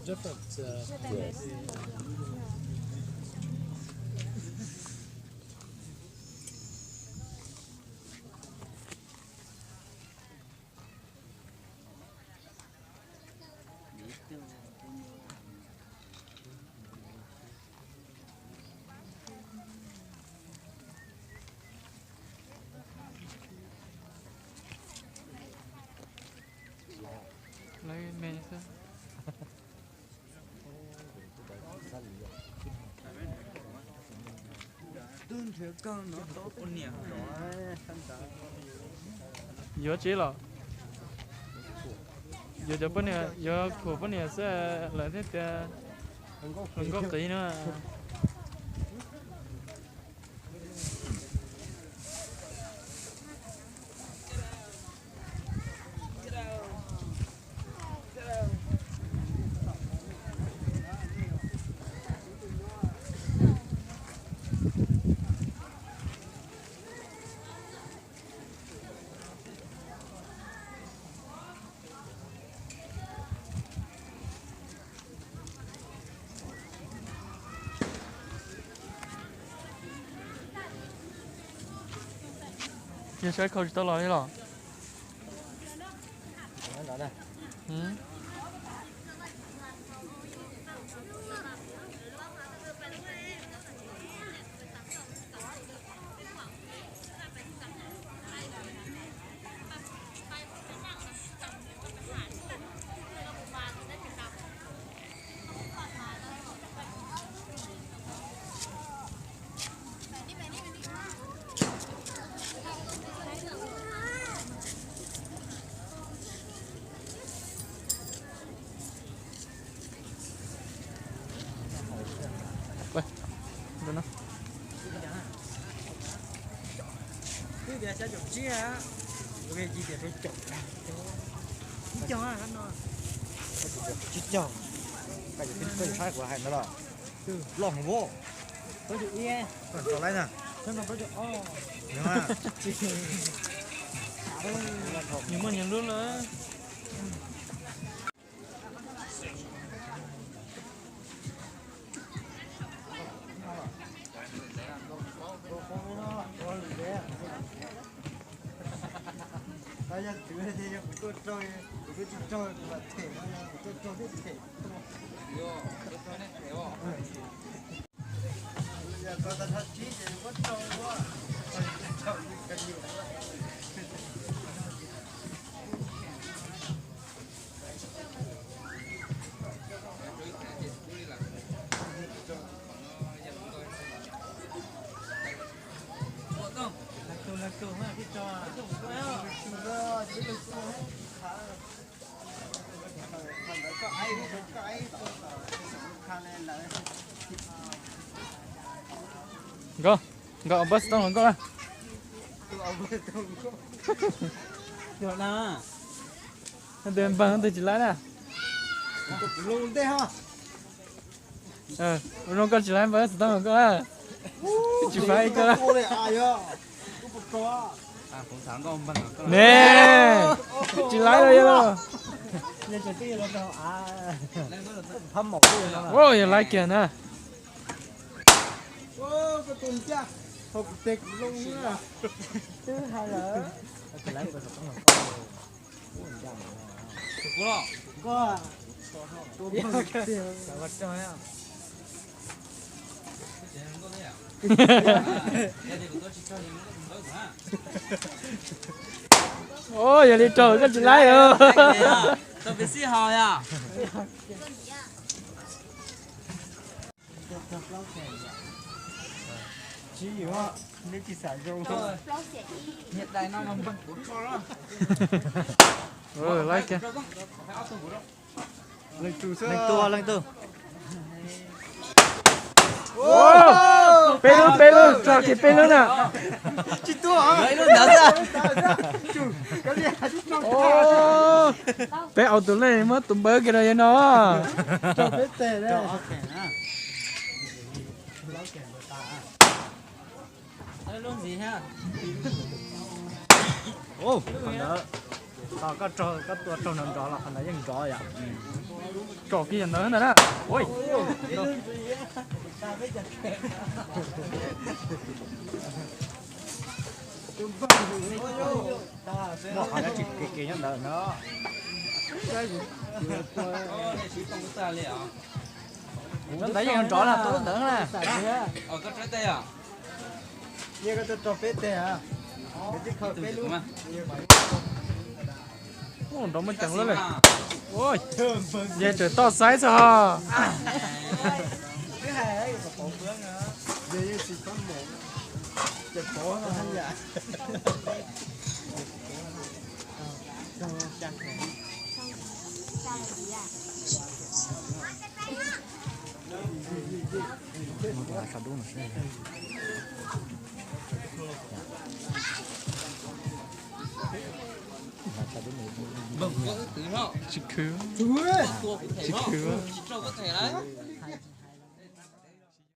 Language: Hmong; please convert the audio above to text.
Different, uh, yes. Lawv me xwb. Yuav tsis los? Yuav cov poj niam, yuav khuam poj niam xwb lawv thiaj tias hluas nkauj qiv na. Yog saib khau tsis tau los li los? Ib co, koj yuav saib kuv hais ntawd los? Loj heev vos. Tau laib na. Nws muaj nyias lub lawm. Nkauj, nkauj, npawb xov tooj los nkauj na. Npawg twg tsis laib na? Zoo koj tsis laib npawb xov tooj los nkauj na. Tsis faib koj na. Ne, tsis laib los yog. Yog laib kiag na. Ua, yog li raug koj tsis laib os. Tsis yuav, neb tsis xav zoo. Laib kiag. Leej twg, leej twg. Peb lub, peb lub, tso kiag peb lub na. Peb auv tus lej muab tus npawb kiag rau yawg no. Koj raug, koj tua raug nrov nrov los qhov ntawd yeej nrov yom. Tsom kiag ntawd ntag na. Ui, muaj qhov dab tsi kev kev nyob ntawd no. Lub ntawd yeej nrov na, tua lub ntawd na. Ua nrov muaj ceem lawm. Yog tseem toj xaib xwb ho. Tsis khwv, tsis khwv.